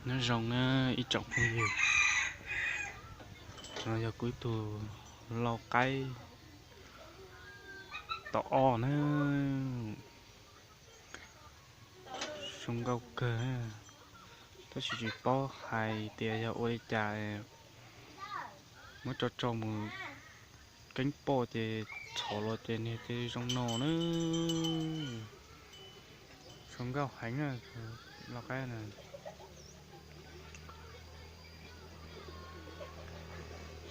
Nyob zoo na ib tsoom phooj ywg, no yog kuv ib tug lau qaib tom ob na. Zoo nkauj kawg, tab sis tsis paub hais tias yog ua li cas, muab tso tso mus keeb poj ces txhom los ces niag ces zoo no na. Zoo nkauj heev na, lau qaib na.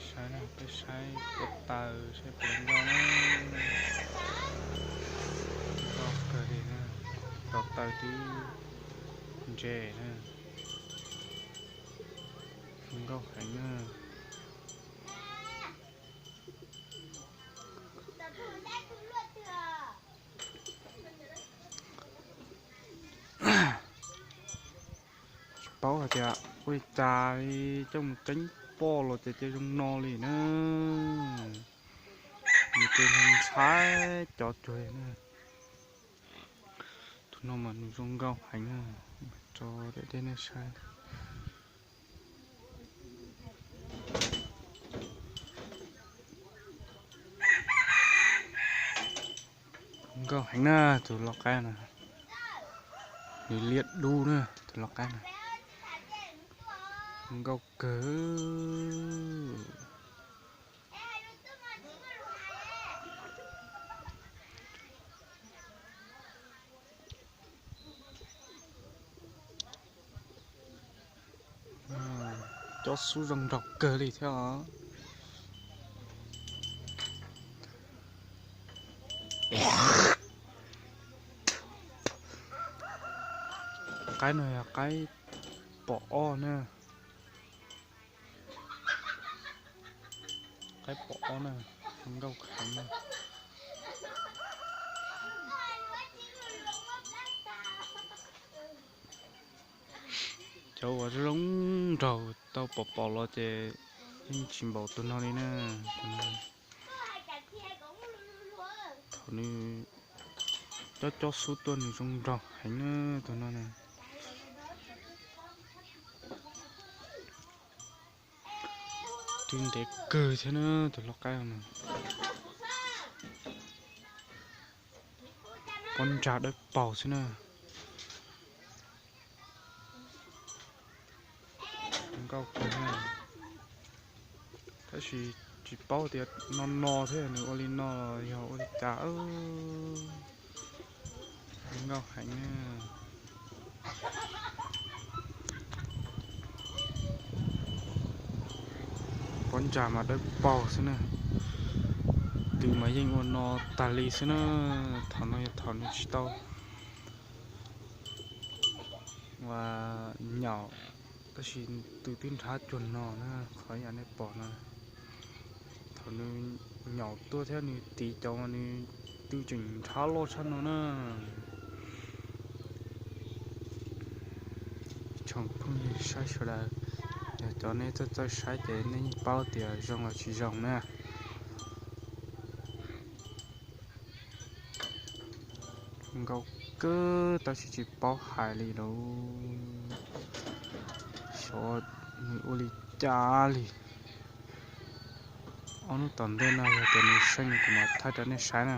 Saib na, peb saib puas taws, saib puas nkauj na. Nkauj kawg li na, tau taws twb ntse na. Nkauj heev na. Tsis paub hais tias ua li cas li, coj mus ceeb poj los ces cia zoo no li na. Nws ces ntshai cov cuag na. Tus no mas nws zoo nkauj heev na, tso deb deb nej saib. Nkauj heev na tus lau qaib na, nws liab dub na tus lau qaib na. Nkauj kawg. Cob xub zoo nraug kawg li thiab os. Qaib no yog qaib pom ob na. Qaib pom ob na, zoo nkauj heev na. Cov uas zoo nraug tau pom pom los ces yeej tsis npaum tus no li na. Thaum nws cob cob xub tuaj nws zoo nraug heev na tus no na. Twb ntev kawg thiab na tus lau qaib no. Pob ntsag dawb paug xwb na. Nkauj kawg na. Tab sis tsis paub tias no no thiab nws ua li no los yog ua li cas. Nkauj heev na. Pob ntsag mas dawb paug xwb na. Twb mas yeej ua no tag li xwb na. Thaum no yog thaum nws tsis tau ua nyaum, tab sis twb twb nrhab cuag no na, qhov yam nej pom no. Thaum nws nyaum tuaj thiab nws tiv cov mas nws twb tseem nrhab loj tshaj no na. Tsoom phooj ywg saib sawv daws, yog cov nej txawj txawj saib ces nej yeej paub tias zoo los tsis zoo na. Nkauj kawg tab sis tsis paub hais li lauj. Xyov nws ua li cas li. Ob hnub tom ntej no yog tias nws seej kuv mam thaij rau nej saib na.